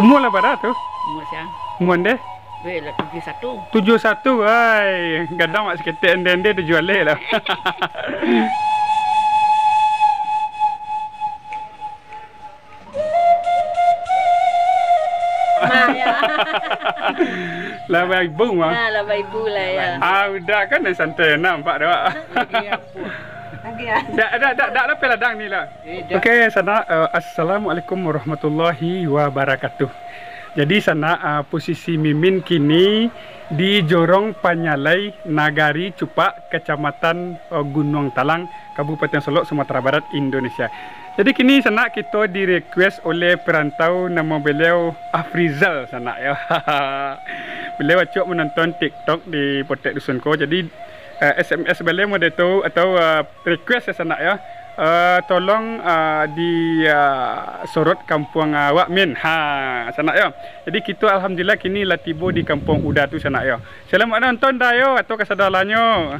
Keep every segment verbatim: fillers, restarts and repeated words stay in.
Umua lah bara tu? Umua sia? Umua ndeh? Weh, lah tujuah satu. Tujuah satu, ai. Gadang mak saketek ndeh-ndeh tujuah aleh lah. Nah, ya. Lah baibu mah. Nah, lah baibu lah ya. Ah, udah kan, santai nampak dah, Wak. Lagi apa? Lagi ya. Dak, dak, dak, dak lah peladang ni lah. Eh, dak. Oke, sanak, eh, assalamualaikum warahmatullahi wabarakatuh. Jadi, sanak, eh, posisi Mimin kini di Jorong Panyalai, Nagari Cupak, Kecamatan, eh, Gunuang Talang, Kabupaten Solok, Sumatera Barat, Indonesia. Jadi, kini sanak kito di-request oleh perantau, namo beliau Afrizal sanak yo. Beliau acok menonton TikTok di Potek Dusun ko. Jadi, eh, S M S baliau mode tu atau, eh, request ya sanak yo. Eh, tolong, eh, di, eh, sorot kampuang awak Min. Ha, sanak yo. Jadi, kito alhamdulillah kini lah tibo di Kampuang Uda tu sanak yo. Selamat nonton dah yo, atau kasadalanyo.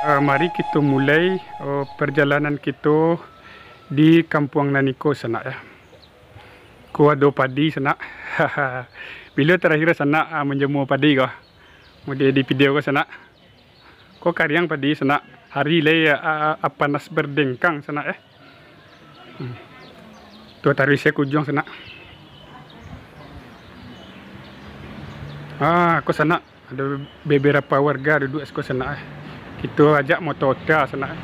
Eh, mari kito mulai, eh, perjalanan kito di kampuang nan iko sanak, ya. Ko ado padi sanak. Bilo terakhir sanak, ah, manjamua padi ko? Mode di video ko sanak. Ko kariang padi sanak. Hari lai, ah, ah, panas berdengkang sanak, ya. Hmm. Tu taruih se ka ujuang sanak. Ah, ko sanak. Ado beberapa warga duduak siko sanak, eh. Kito ajak moto ota sanak, eh.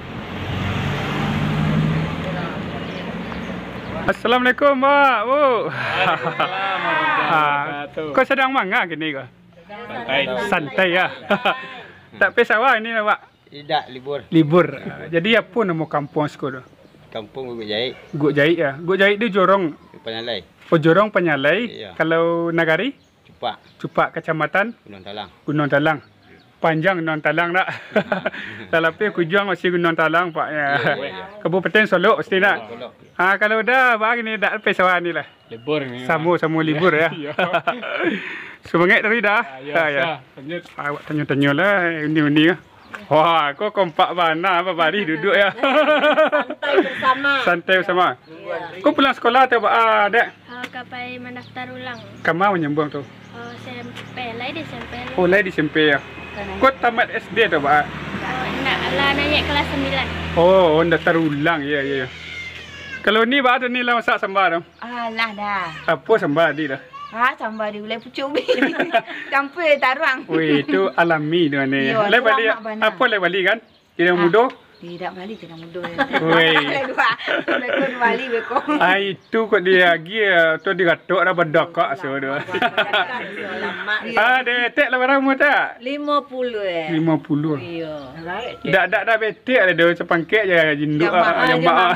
Assalamualaikum, Pak, Bu. Waalaikumsalam warahmatullahi wabarakatuh. Ah, ko sadang manga kini ko? Santai. Santai, ya. Tak pai sawah ini, Pak? Indak, libur. Libur. Ah, jadi apo namo kampuang siko tu? Kampuang Guguk Jaik. Guguk Jaik, ya. Guguk Jaik tu jorong? Panyalai. Oh, jorong Panyalai. Iya. Kalau nagari? Cupak. Cupak, kacamatan? Gunuang Talang. Gunuang Talang. Panjang Gunuang Talang, nak? Lah lapeh ka ujuang masih Gunuang Talang, Pak, ya. Iya, iya, iya. Kabupaten Solok, pasti, nak? Solok. Ha, kalau udah, Pak, gini, dak lapeh sawah ni lah. Libur ni. Samo-samo libur, ya. Iya. Sumangaik taruih dah. Ah, iya, ha, ya. Sah. Lanjut. Awak tanyo-tanyo lah, undi-undi lah. Wah, ko kompak bana, babarih duduak, ya. Santai bersama. Santai bersama. Iya. Ko pulang sekolah atau apa, ah, Dek? Ah, ka pai mandaftar ulang. Kama manyambuang tu? Oh, S M P, lai di S M P lai. Oh, lai di S M P, ya. Ko tamat S D tu, Pak? Oh, indak, lah naiak kelas sembilan. Oh, oh, daftar ulang, ya, ya, ya. Kalau ni, Pak, tu ni lah masak samba tu? Alah dah. Apo samba adi tu? Ah, samba di gulai pucuk ubin. Campur taruang. Weh, itu alami tu ni. Yo, lai bali, lamak bana. Apo lai bali kan? Tirang mudo? Tidak bali tirang mudo. Weh. Lai dua. Beko dua bali beko. Ah, itu kok dia agi, eh, tu digatok dah badakak so tu. Lamak, lamak. Ah, dek, tek lah bara umur tak? Lima puluh, eh. Lima puluh. Iyo. Dak, dak, dak betek lah, dah sapangkek je jinduk, jamak, ah, jamak, ah.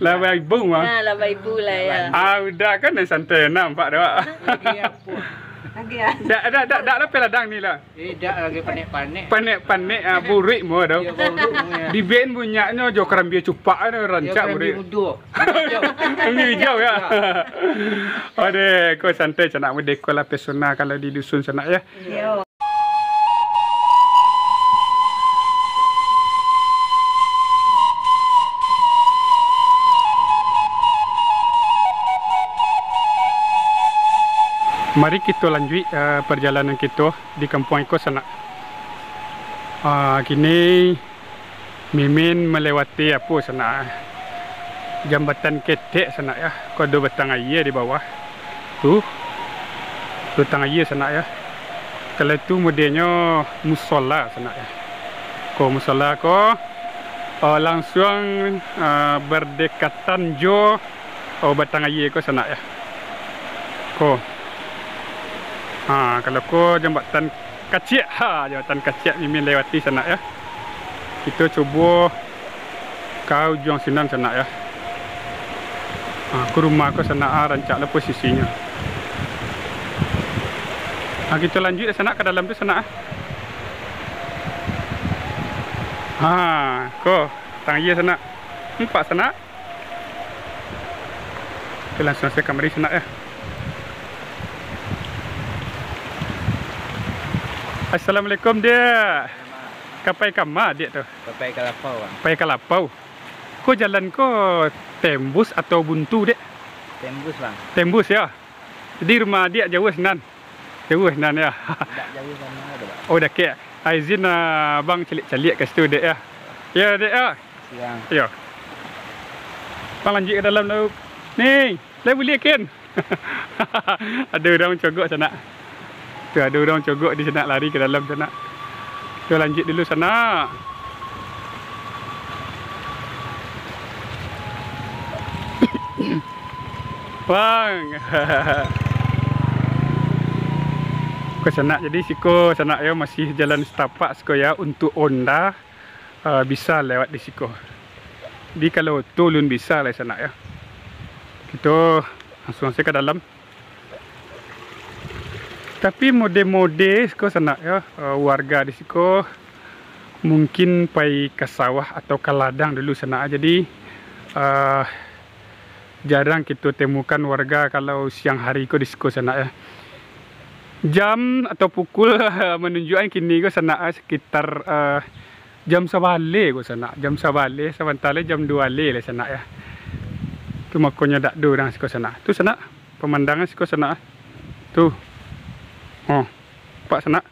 Lah baibu mah. Nah, lah baibu lah, ya. Ah, udah kan, santai nampak dah, Wak. Lagi apa? Lagi, ya. Dak, dak, dak, dak lah peladang ni lah. Eh, dak lagi panek-panek. Panek-panek, ah, burik mo dah. Iyo, burik mo, ya. Di ben bunyaknyo jo karambia cupak tu rancak burik. Iyo, karambia mudo. Karambia hijau, ya. Ya. Ode, ko santai sanak, mode ko lah pesona kalau di dusun sanak, ya. Iyo. Mari kito lanjuik, eh, parjalanan kito di kampuang iko sanak. Ah, kini Mimin malewati apo sanak, jambatan ketek sanak yo. Ko ado batang aia di bawah. Tu, batang aia sanak yo. Kalau tu modelnyo musola sanak yo. Ko musola ko, eh, langsuang, eh, bardekatan jo, oh, batang aia ko sanak yo. Ko. Ha, kalau ko jambatan kaciak, ha, jambatan kaciak Mimin lewati sanak yo. Kito cubo ka ujuang sinan sanak yo. Ha, ko rumah ko sanak, ah, rancak lah posisinyo. Ha, kito lanjuik lah sanak ka dalam tu sanak, ah. Ha, ko, batang aia sanak. Nampak sanak? Oke, langsuang sajo kamari sanak yo. Assalamualaikum, Dek. Ka pai kama, Dek, tu? Ka pai ka lapau, Bang. Pai ka lapau. Ko jalan ko tembus atau buntu, Dek? Tembus, Bang. Tembus, yo? Jadi rumah Adiak jauah sinan? Jauah sinan, yo? Indak jauah sangaik doh, Bang. Oh, dakek. Ah, izin, ah, Abang caliak-caliak ka situ, Dek, yo? Yo, Dek, yo? Siang. Yo. Abang lanjuik ka dalam dulu. Ni, lai buliah kin? Ado urang mancogok sanak. Tu, ado urang mancogok di sanak, lari ka dalam sanak. Tu, lanjuik dulu sanak. Bang. Ko sanak, jadi siko sanak yo, masih jalan satapak siko yo, untuak onda, eh, bisa lewat di siko. Jadi kalau oto alun bisa lai sanak yo. Kito langsuang sajo ka dalam. Tapi mode-mode siko sanak yo, eh, warga di siko mungkin pai ka sawah atau ka ladang dulu sanak. Jadi, eh, jarang kito temukan warga kalau siang hari ko di siko sanak yo. Jam atau pukul manunjuakan kini ko sanak, eh, sekitar, eh, jam sabaleh ko sanak, jam sabaleh, sabanta lai jam duo baleh lai sanak yo. Tu makonyo dak ado urang siko sanak. Tu sanak, pamandangan siko sanak. Tu. Oh, nampak sanak.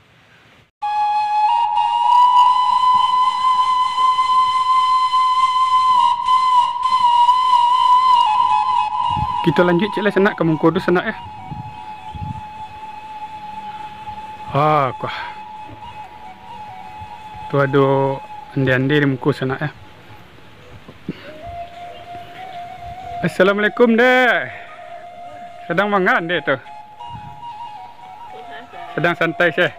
Kito lanjuik ciek lai sanak ka muko tu sanak yo. Ah, kuah. Tu ado ande-ande di muko sanak yo. Assalamualaikum, Dek. Sadang mangan, Dek, tu? Sadang santai, Syekh.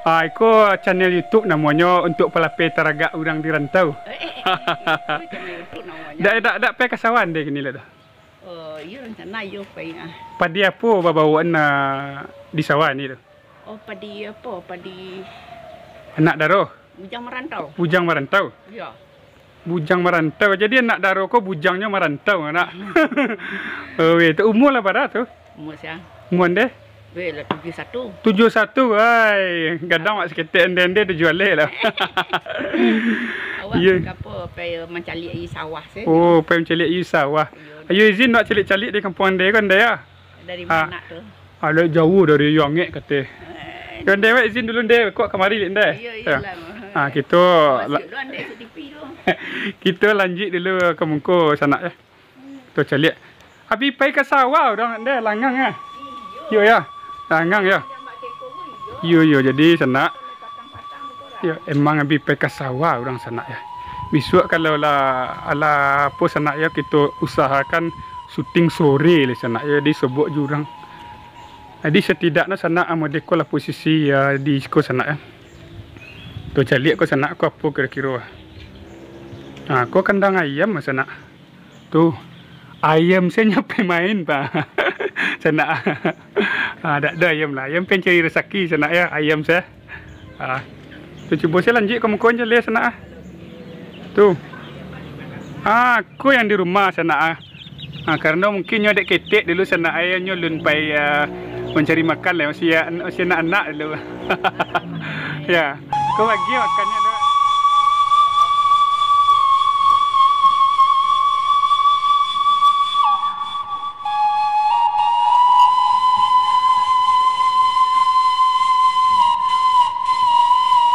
Ah, iko channel YouTube namonyo, Untuak Palapeh Taragak Urang di Rantau. Eh, eh, eh, eh, itu channel YouTube namonyo. Dak, dak, dak pai ka sawah, Dek, kini lah tu? Oh, iyo, rancana iyo pai, ah. Padi apo babawoan, ah, di sawah ni tu? Oh, padi apo? Padi anak daro? Bujang marantau. Bujang marantau? Iyo. Bujang marantau. Jadi anak daro ko bujangnyo marantau, nak? Oh, weh, tu umua lah bara tu? Umua sia? Umua ande? Weh, lah tujuah satu. Tujuah satu, ai. Gadang awak saketek, ande-ande tujuah baleh lah. Awak iyo. Apo, pai mancaliak aia sawah se. Oh, pai mancaliak aia sawah. Iyo. Ayo izin nak caliak-caliak di kampuang ande ko, ande, yo? Dari ah. Mano tu? Alek jauah dari Yangek kateh. Eh. Yo, ande, wak izin dulu, ande. Kok kamari, ande? Iyo, iyo lah. Ah, kito la-, masuk dulu, ande, C T P tu. Kito lanjuik dulu ka muko sanak, yo. Tu caliak. Abi pai ka sawah urang, ande, langang, ah. Iyo, yo. Langang, yo. Iyo, yo, jadi sanak. Yo, emang abi pai ka sawah urang sanak, yo. Bisuak kalau lah, alah apo sanak, yo, kito usahakan syuting sore lah sanak, yo, di sobok jurang. Jadi setidaknyo sanak, ah, mode ko lah posisi, yo, di siko sanak, yo. Tu caliak ko sanak, ko apo kiro-kiro. Ah, ko kandang ayam sanak. Tu, ayam se nyo pai main, Pak. Sanak. Ah, dak ado ayam lah. Ayam pai cari rasaki sanak, yo, ayam se. Ah. Tu cubo se lanjuik ka muko jaleh sanak, ah. Tu. Ah, ko yang di rumah sanak, ah. Ah, karano mungkin nyo dek ketek dulu sanak, ayam nyo alun pai, ah, mancari makan lah, masih, ah, masih anak-anak dulu. Yo. Ko bagi makannyo dulu.